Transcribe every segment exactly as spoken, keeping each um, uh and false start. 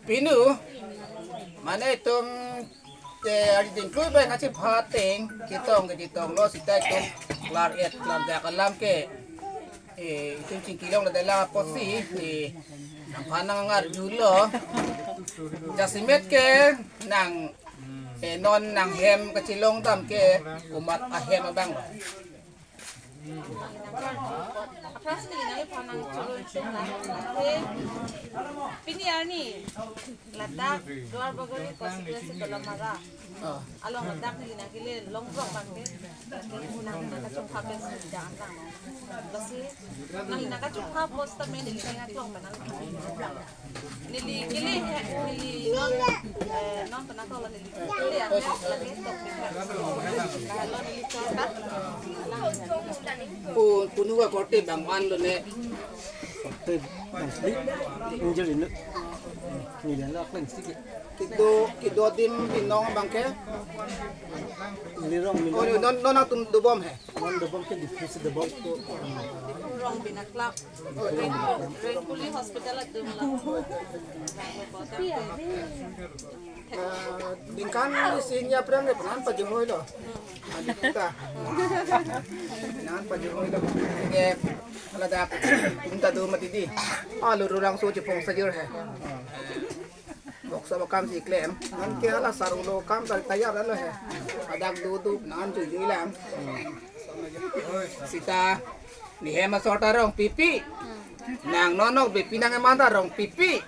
Pinu, mane itum, eh, ari dingklui bai kachipha ateng, chetong kachetonglo seta itum klar-et klardak alam ke, eh, itum chingki longledet lang apotsi, eh, nangphan nangarjulo. Jasemet ke nang, eh, non nanghem kachelongdam ke komat ahem abang lo. Aphrangsi neli nangphan nangchoro chunla. Pini arni ladak Duarbagori constituency Dolamara along ladak neli nangkele longrok abangke, nang nangkachongkha pensi janlang. Lasi nang nangkachongkha post tame neli nangkachongkha nang. Neli kele he, neli non, eh, non pernah kalau neli kele ya, lagi top. Kalau neli coba. Pu-, punu ka korte bang wan lo ne. Korte bang sli. Injil inu. Neli lo kleng sli ke. Kedo, kedo adim binong abangke. Neli rong, neli Oh, rong. Non, non atum dobom he. Non dobom ke Diphu si dobom. Rong binaklak. Rengkuli hospital atum la. Ah, ningkan isi aphrang ke penang pajuhoilo. Anu ta. Penang pajuhoilo. Ke ladak tum ta do mati di. Alu rurang so chepong sajur he. Bokso bokam si klem. Nangke hala sarulo kam ta tayar lo he. Ladak do do nang chuju lang. Seta nehem asor ta rong pipi. Nang nonok bepi nang eman ta rong pipi.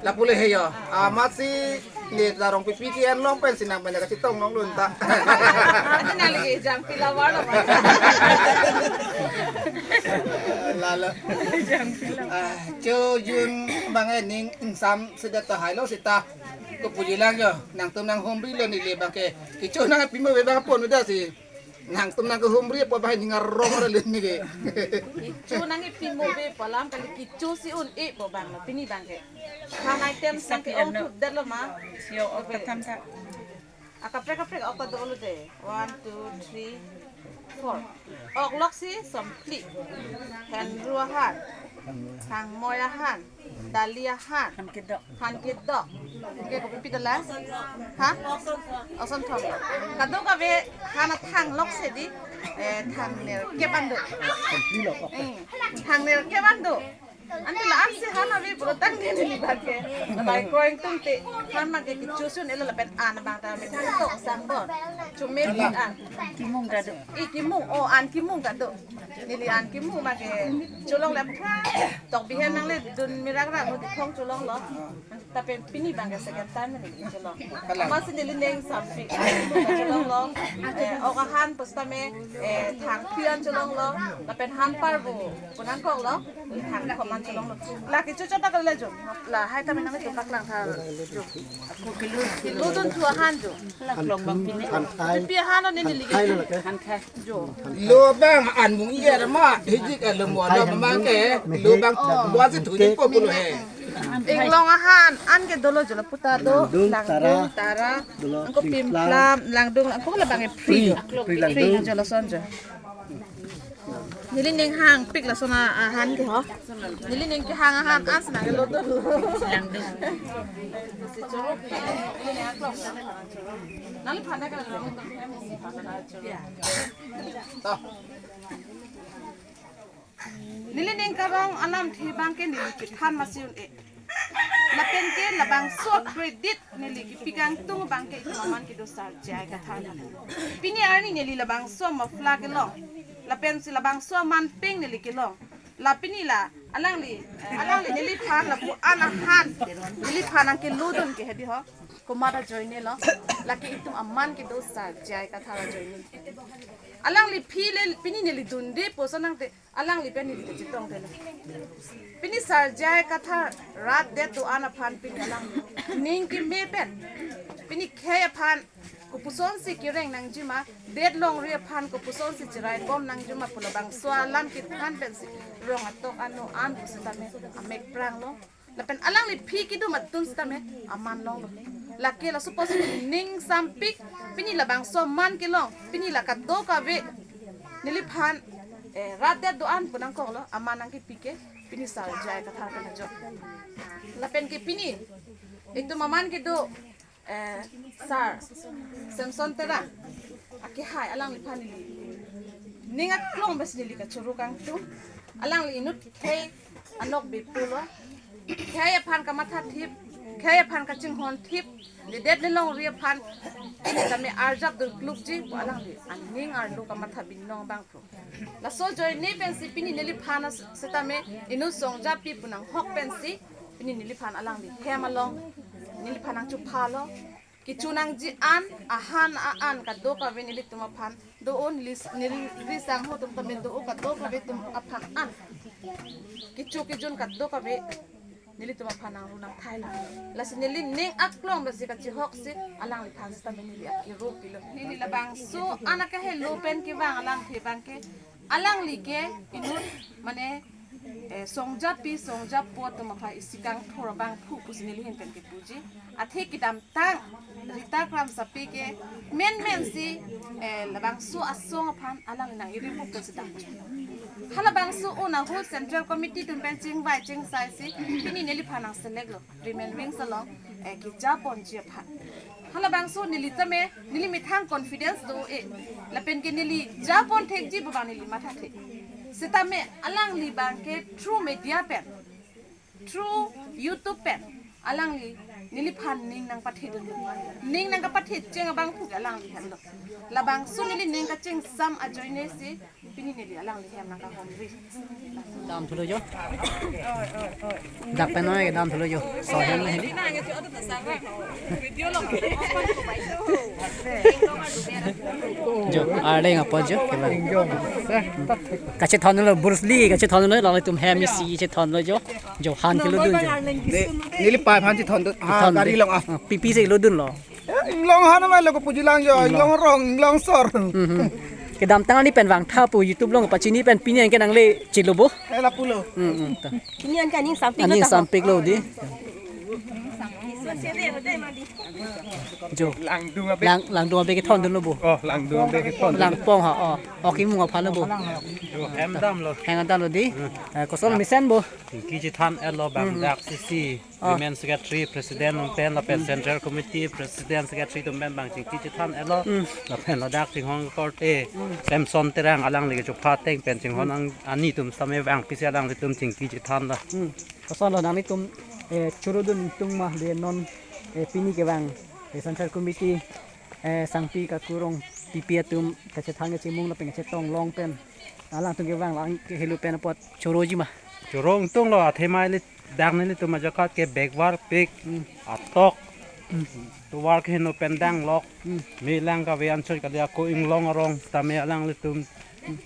Lapu le he yo. Amatsi ne ta rong pipi ke-en long pensi nang banyak kachetong longlun ta. Adi nang lagi jangpi lawar lo. Lalo. Jangpi lawar. Ah, chojun bang ening ingsam seta ta hailo seta. Kopuji lang yo. Nangtum nanghumrilo neli abangke. Kecho nangpi mo be bang pon udah si. Nangtum nangkehumri apot bahai ning arong aralin neke. Kecho nangpi mo be pu alam kali, kecho si un-e pu abang lo pini abangke. Than item sangke ong tu det lo ma. Sio ok patham tha. Akaprek kaprek ok ta dolo de. One, two, three, four. Ok lok si somphli. Henru ahan. Thangmoi ahan. Dali ahan. Han kedok. Han kedok. Ke kopi dala? Ha? Osonthom. Kadokave han athang lok si di. Eh, thang nerkep an do. Somphli lok. Eh, thang nerkep an do. Ante la-an si han ave pulo tangte neli abangke. Bai kroing tungte. Han abangke kecho si un-elo lapen an abang ta methang tok sang bon. Chome an. Kimung ta do. I kimung, o an kimung ta do. Neli an kimung abangke cholong le aphrang tok bihem nangle dun mirak rak no dikhong cholonglo. Tapi pini abangke second time neli cholong. Amatsi neli ning sampik cholonglo. Eh, ok ahan pusitame, eh, thang pian cholonglo. Lapen han parbo pu nangkoklo. Thang koman cholonglo. La kecho chot ta kali la jo. Lahai tame nangtum paklang tha jo. Lodun thu ahan jo. Laklong bang pini. Pi ahan lo neli lagi. Han khai. Jo. Lo bang an mung iya ma, hijik a lo mo lo bang ke, lo bang mo si thu ni po pulo he. Inglong ahan, an ke dolo jo lapu ta do, langdung tara, angko pimplam, langdung, angko labang e phri. Phri langdung. Phri jo lason jo. Neli ning hangpik lason ahan ke ho. Neli ning kehang ahan, an si nang lo do. Langdung. Nang phan na ka lo. Neli ning karong alamthe abangke neli kethan masi un-e. Lapen ke labangso credit neli kepi kangtung abangke itum aman kedo Sar J I Kathar. Pini arni neli labangso muffler kelong. Lapensi labangso aman peng neli kelong. La pini la alangli, alangli neliphan lapu an ahan. Neliphan nangkelodun ke hedi ho. Komat ajoine lo. Lake itum aman kedo Sar J I Kathar ajoine. Alangli phi le pini neli dunde puson nangte. Alangli pen neli chetongte lo. Pini Sar J I Kathar rat det do-an aphan pini alangli ning keme pen, pini khei aphan kopusonsi kereng nangjima, det longri aphan kopusonsi cherai bom nangjima pu labangso alam kethan pensi rong atok ano an pusitame amek pranglo. Lapen alangli phi kedum atum sitame aman longlo. Lake laso pusi ning sampik, pini labangso aman kelong, pini la kadokave neliphan, eh, rat det do-an pu nangkoklo, aman nangkepi ke pini Sar J I Kathar pen ajo. Lapen ke pini itum aman kedo, eh, Sir Samson Terang akehai alangliphan neli ning aklong bes neli kachoro kangtung. Alangli inut khei anok bepolo, khei aphan kamathathip, khei aphan kachinghonthip, ledet lelongri aphan pini tame arjap dur klukji pu alangli aning arlo kamatha binong abangphu. Laso ajoine pensi pini neliphan setame inut songjapi pu nanghok pensi pini neliphan alangli hem along neliphan nangchophalo. Kecho nangji an, ahan a-an kadokave nelitum aphan do-o, neli, neli risangho atum tame do-o, kadokave atum aphan an kecho kejun kadokave nelitum aphan nangru nangthailo. Lasi neli ning aklong besi kachihoksi alangliphan setame neli akiro pilo. Neli labangso an akehelo pen kevang alangli abangke, alangli ke inut mane, eh, songjapi songjapo atum aphan isi kangthur abangphu pusi neli ahin pen kepuji. Athe kedamtang Rita Kramsapi ke menmensi, eh, labangso asong aphan alangli nang-iri pu pensi dam. Halabangso un ahut Central Committee atum pen chingvai chingsaisi pini neliphan nang select lo. Women Wings along, eh, kejaponji aphan. Halabangso neli tame, neli methang confidence do-e. Lapen ke neli japon thekji pu abang neli mathathe. Setame alangli abangke through media pen, through YouTube pen alangli neliphan ning nangpathe dun. Ning nangkapathe cheng abangphu ke alangli hemlo. Labangso neli ning kachingsam ajoinesi pini neli alangli hem nangkahomri. Dam thulo jo. Dak pen noi dam thulo jo. So hem na hini. Jo, arleng apo jo, kela. Kachethon lo, Bruce Lee kachethon lo, latum hem isi chethon lo jo. Jo, han kelo dun jo. Ne, neli pai aphan chethon dun. Ha, chethon gari dun. Long ah. Ah, pipi si lo dunlo. Eh, inglong han amai lo ko pujilang jo, inglong. Inglong rong, inglong sor. Mhm. Kedamtang ani pen vangtha pu YouTube along pachini pen pini anke nangle chilo bo. Eh, lapulo. Hmm, hmm, ta. Pini anke aning sampik lo. Aning ta sampik lo di. Jo. Langdung abe. Lang, langdung abe kethon dunlo bo. Oh, langdung abe kethon. Langpong ha, oh. Oke, mung aphan lo bo. Jo, hem damlo. Hem damlo di. Hmm. Eh, koson mesen bo. Chingki chethan-etlo bang, hmm, dak sisi. Ah. Women Secretary, President atum pen, lapen, hmm, Central Committee, President Secretary atum pen bang chingki chethan-etlo. Hmm. Lapen ladak chinghon korte, hmm, Samson Terang alangli kechopha ateng pen chinghon, hmm, ang ani atum setame vang pisi alanglitum chingki chethanlo. Hmm. Kosonlo nanglitum, eh, choro dun tung ma de non, eh, pini kevang, eh, Central Committee, eh, sangpi kakurong pipi atum kachethan kachimung lapen kachetong long pen alangtum kevang lang kehelo pen apot choroji ma? Choro ingtunglo, athema ili dak nelitum ajakat ke backward pik, hmm, atok, hmm, tovar keheno pen danglok, hmm, melang kave anchot kali ako inglong arong tame alanglitum, hmm,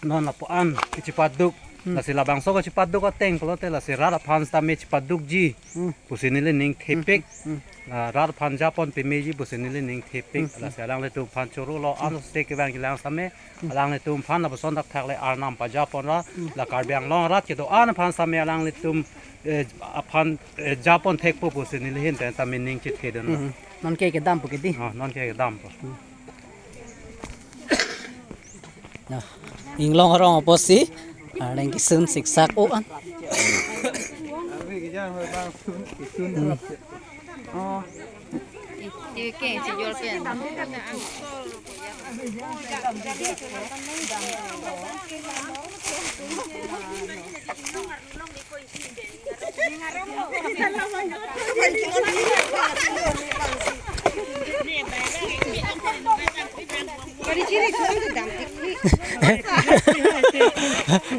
non lapu-an kechepaduk. Hmm. Lasi labangso kechepaduk ateng pulote lasi rat aphan setame chepadukji, hmm, pusi neli ning thepik. Hmm. Hmm. La rat aphan japon pemeji pusi neli ning thepik. Hmm. Lasi alanglitum aphan chorolo, hmm, anose kevang kelang setame, hmm, alanglitum aphan lapuson thakthak le arnam pajaponra, hmm, la Karbi Anglong arat kedo-an aphan setame alanglitum, eh, aphan, eh, japon thekpo pusi neli ahin pen setame ning chethedun. Hmm. Non ke kedam po kedi? Oh, non ke kedam po. Hmm. Nah, inglong arong apotsi, ah, arleng kisun siksak o an. Hmm.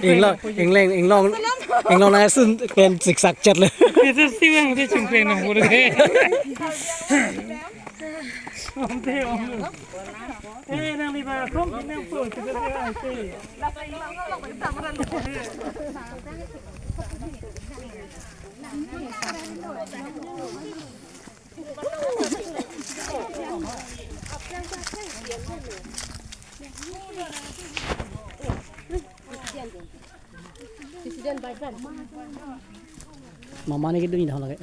Inglong, inglong, inglong, inglong nangsun pen siksak chet le. Itu sih yang dia cungkring nang buruk. Om te om. Eh, nang di ba, kom, nang po, kita dia, eh. Mama ne kedun ni dah lagi.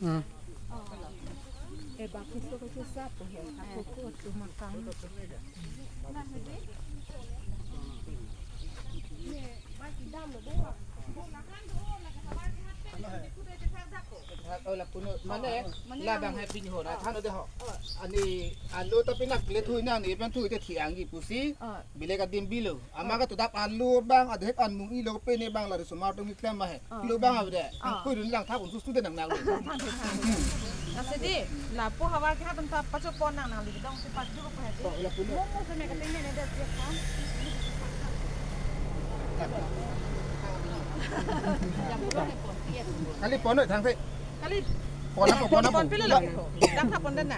Hmm. Mane, labang hai pini ho na than de ho. Ani alu ta pinak le thui na ni pen thui te thiang gi pusi. Bilek adim bilo. Ama ka tudap alu bang adhek an mung ilo pe ne bang la risomar tum klem ma he. Lo bang avde. Koi dun lang thak un susu de nang nang lo. Lasi di, lapu havar ke hatun ta pacho pon nang nang li dong si pat duk pe hati. Mo mo se me ka teng ne ne de dia kan. Kali pon noi thang se. Kali pon na pon na pon pilo lo. Dang thap pon dan na.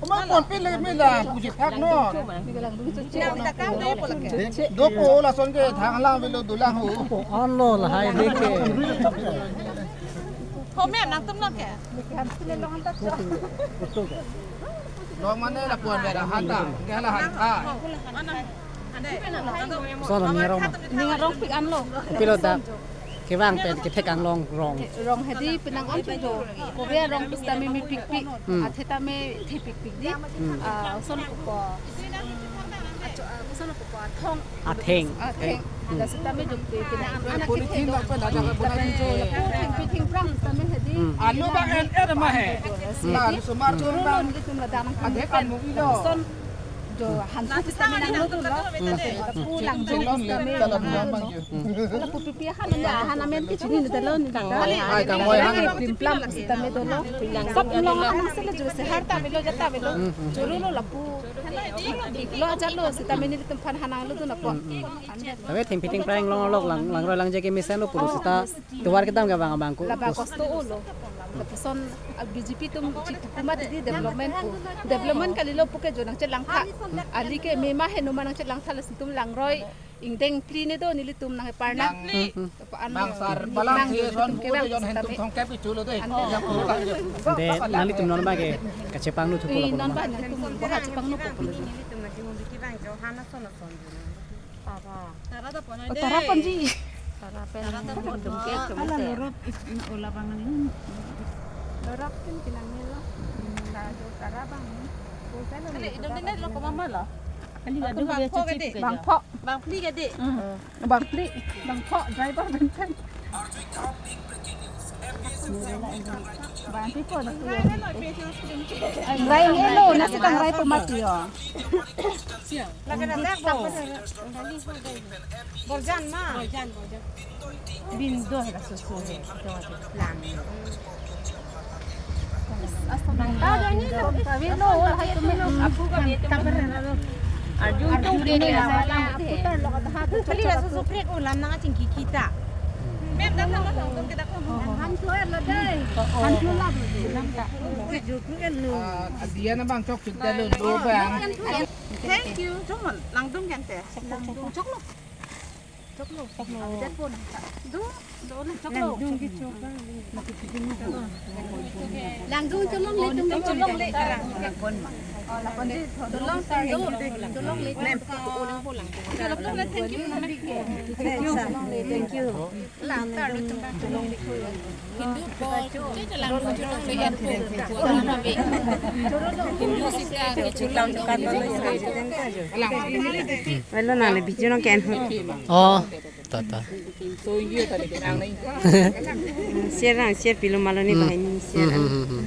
Oma pon pilo me la puji thak no. Nang ta kam dei pula ke. Dopo lason ke thang lang velo dolang ho. Anlo lahai de ke. Ho me nangtum lo ke. Long mane lapu-an bera hanta. Ke la hanta. Mana? Ande. Salam ya Roma. Ning arong pik anlo. Pilo ta. Kevang pen kethek anglong rong. Rong hadi penang an chujo. Korea rong pusitame mepikpik. Hmm. Athe tame thepikpik di. Hmm. Ah, son ko. Acho, ah, son ko athong. Atheng. Atheng. Hmm. Lasitame jokte penang an anak kethek. Pithing prang tame hadi. Hmm. Alu bang en er ma he. Lasi. Nah, di. Sumar turun bang. Adhek an mung ilo. Son Jo, hantu pusitame nanglo tu lo. Hmm. Pu lang jo pusitame. Jalan pulang bang jo. Ala pu pipi han ya, han amen ke chini ni dalo ni. Kangmoi. Ai, kangmoi han. Pim plam pusitame dolo. Sab long han nang sele jo se har ta velo ja ta velo. Hmm, hmm. Choro lo lapu. Lo aja lo sitame nelitum aphan han nanglo tu na po. Hmm, hmm. Tabe thing pithing prang long lok lang, langroi langje ke mesen lo pulo sita. Tovar kedam ke bang abang ko. Laba kosto o lo. Lapuson, ah, B J P atum chit kuma di development ko. Development kalilo puke jo nangchelangtha. Ali ke mema he numa nangchelangtha lasi itum langroi ingdeng phli ne do nelitum nang parna. Nang, hmm, hmm. Bang sar balang nang si jo son nelitum ke bang pu jon hen tum sitame. Thongkep ichu lo de. Ande. Yang pulo lang jo. De, nanglitum non ba ke kachepangno thupo. Eh, lapu non ba nelitum ba kachepangno thupo. Nelitum na jingong biki bang jo hana son son jo. Tara. Tara ta pon. Oh, tara ponji. Tara pen. Tara ta pon. Dum ke. Ala lorop is na ola bang ni. Lorop kin kinang ni lo. Ta jo tara bang ni. Ko sa lo. Ale, idom din lo ko mama lo. Kali adu bang pho ke de. Bang pho. Bang phli ke de. Hmm. Bang phli. Bang pho driver bang kan. Bang phli ko na. Rai ni lo, nasi tang rai po mati yo. Borjan ma. Borjan, borjan. Bindo hela susu he. Lang. Arjun tung ke ni la. Pali la susu krek ulam nang chingki kita. Mem dak nang nang tung ke dak nang. Han floor lo dei. Han floor la. Ulam ta. Ke jukru en lo. Ah, dia na bang chok chut lo bang. Thank you. Chomon langdung kan te. Langdung choklo. Choklo. Choklo. Abidat po nang ta. Do, do nang choklo. Langdung ke choklo. Langdung cholong le tum cholong le. Cholong tum do. Cholong le. Thank you. Thank you. Lang ta lo tum cholong le. Hindu po, che che lang cholong le yan po. Hindu sika ke cholong. Lang. Hello, nang le bijunong ken. Oh, ta ta. Share nang, share pilo malo ni bahai ni share. Hmm, hmm, hmm, hmm.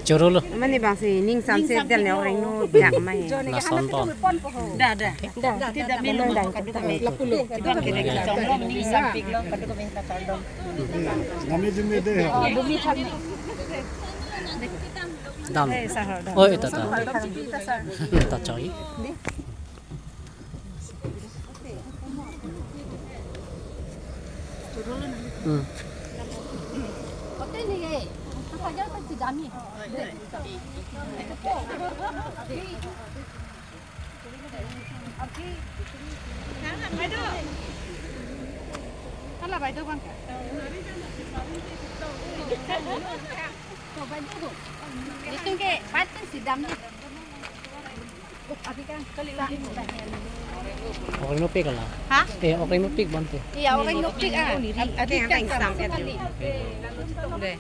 Choro lo. Mane bang si ning samse del ne orang no dak mai. Lason pon. Da, da. Da, da, da, melo da. Kadu kami. Lapulo. Kadu kami. Ning sampik lo, kadu kami na kardom. Nami jumede. Dum. Dam. Eh, sahar dam. Oh, ita ta. Sahar dam. Ta choi. Ni. Hmm. Okreng nopik ala. Ha? Eh, okreng nopik bonta. Iya, okreng nopik, ah. Adi kan sang sekali. Deh.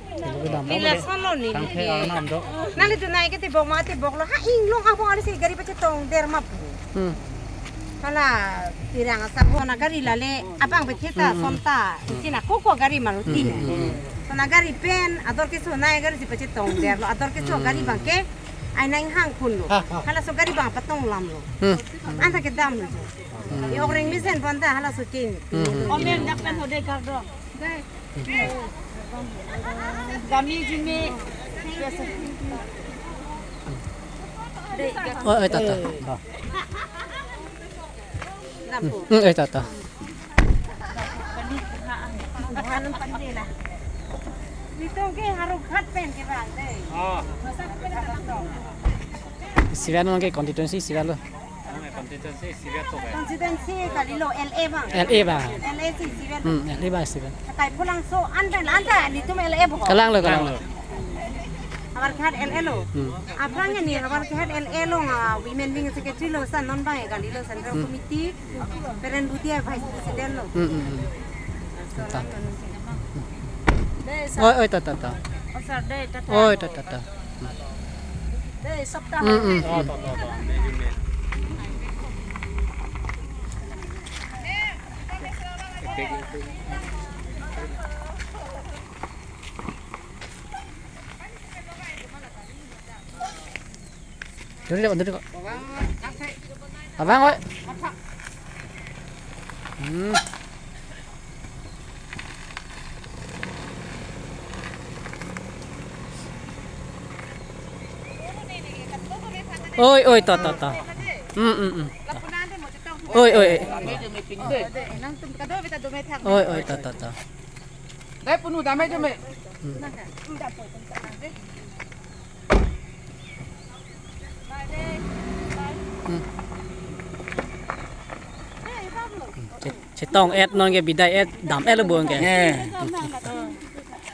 Lila solo ni. Kangkhe arnam do. Nanglitum nai ke tibok ma tiboklo. Ha, inglong abang ada si gari pachetongder ma pu. Hmm. Hala pirang asap ho na gari lale abang petheta, hmm, sonta. China koko gari Maruti. Hmm, hmm. Sona gari pen ador keso nai gari si pachetongderlo. Ador keso gari abang ke ai nang hang kunlo. Ha, ha. Halaso gari abang patong lamlo. Hmm. Anta kedamlo. Hmm. I okreng mesen bonta halaso tin. Hmm, hmm. Omen dak pen hode kardom. Dai. Gami jimi. Oh, eh, tata. Lampu. Hmm, eh, tata. Nelitum ke Howraghat pen ke bang, dei. Ah. Masa pen ke bang. Sivan ke constituency sivan lo. Constituency sivan to, eh. Constituency kalilo, L A bang. L A bang. L A si sivan. Hmm, L A bang sivan. Kaike pulang so an pen anta nelitum L A bo. Kalanglo, kalanglo. Howraghat L A lo. Hmm. Aphrang ni Howraghat L A lo, ah, women wing secretary lo, san non bang kalilo, central, hmm, committee. Peren Bhutia vice president lo. Hmm, hmm, hmm. Tata. Oi, oi, tata, tata. Oh, sir, dei, tata. Oi, tata, tata. Dei, sabta. Hmm, hmm, hmm. Duri deh, duri kok. Abang, oi. Hmm. Oi, oi, ta, ta, ta. Hmm, hmm, hmm. Oi, oi, oi. Oi, oi, ta, ta, ta. Dai punu dame jome. Hmm. Hmm. Che-, chetong et non ke bidai et dam et lo bong ke. Eh.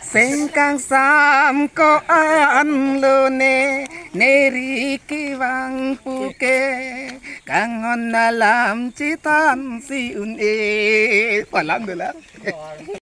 Seng kangsam ko-anlo ne, neri kevang puke, kanghon alam chethansi un-e. Palang dula.